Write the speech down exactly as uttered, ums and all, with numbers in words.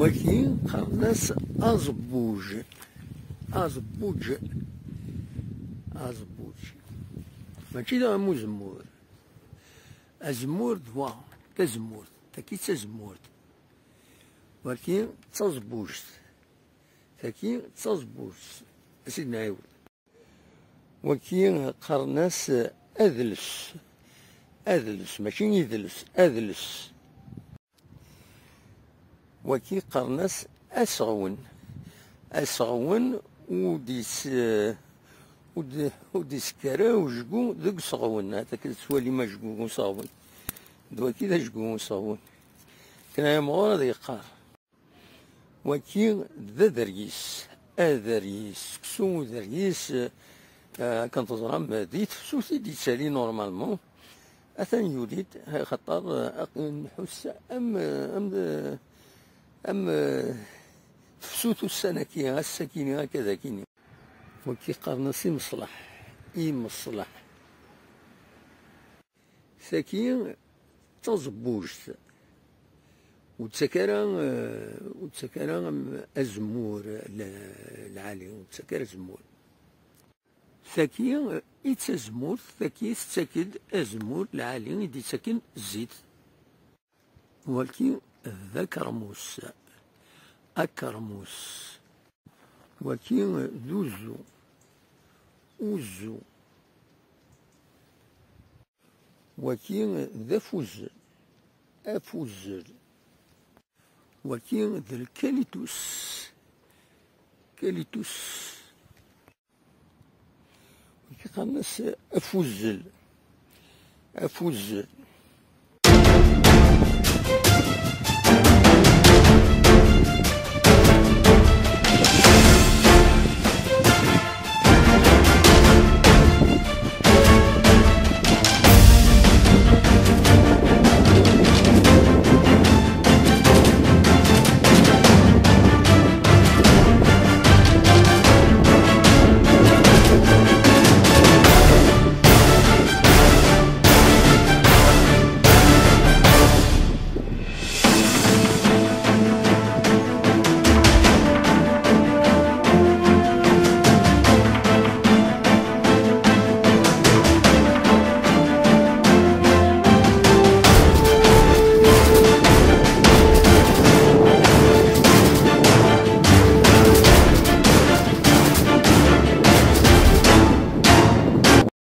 Wagi qqaren-as aẓebbuj. Aẓebbuj. Aẓebbuj. Mačči d am uzemmur. Azemmur d wa. Tazemmurt. Taki d tazemmurt. Wagi d taẓebbuǧt. Taki d taẓebbuǧt. A sidi nɛiwed. Wagi qqaren-as adles. Adles, mačči idles, adles. Wagi qqaren-as aseɣwen. Aseɣwen ur d-is-, ur d-, ur d-isekker ara ujgu deg useɣwen. Ata tettwalim ajgu deg useɣwen. D wagi d ajgu n useɣwen. Kra yamɣur ad yeqqar. Wagi d aderyis. Aderyis, seksu uderyis, eh, akken teẓram, di tefsut i d-yettali normalement. Atan yuli-d, xaṭer, eh, nḥuss am, am, am, eh, tefsut ussan-agi, ass-agi, akka d akini. Wagi qqaren-as imeṣlaḥ. Imeṣlaḥ. Tagi d taẓebbuǧt. Ur ttak ara, eh, ur ttak ara am azemmur, eh, l-, lɛali, ur ttak ara azemmur. Tagi, eh, i d tazemmurt, tagi tettak-d azemmur lɛali i d-yettaken zzit. Wagi d akermus. Akermus. Wagi d uzzu. Uzzu. Wagi d afuzzel. Afuzzel. Wagi d lkalitus. Kalitus. Wagi qqaren-as afuzzel. Afuzzel.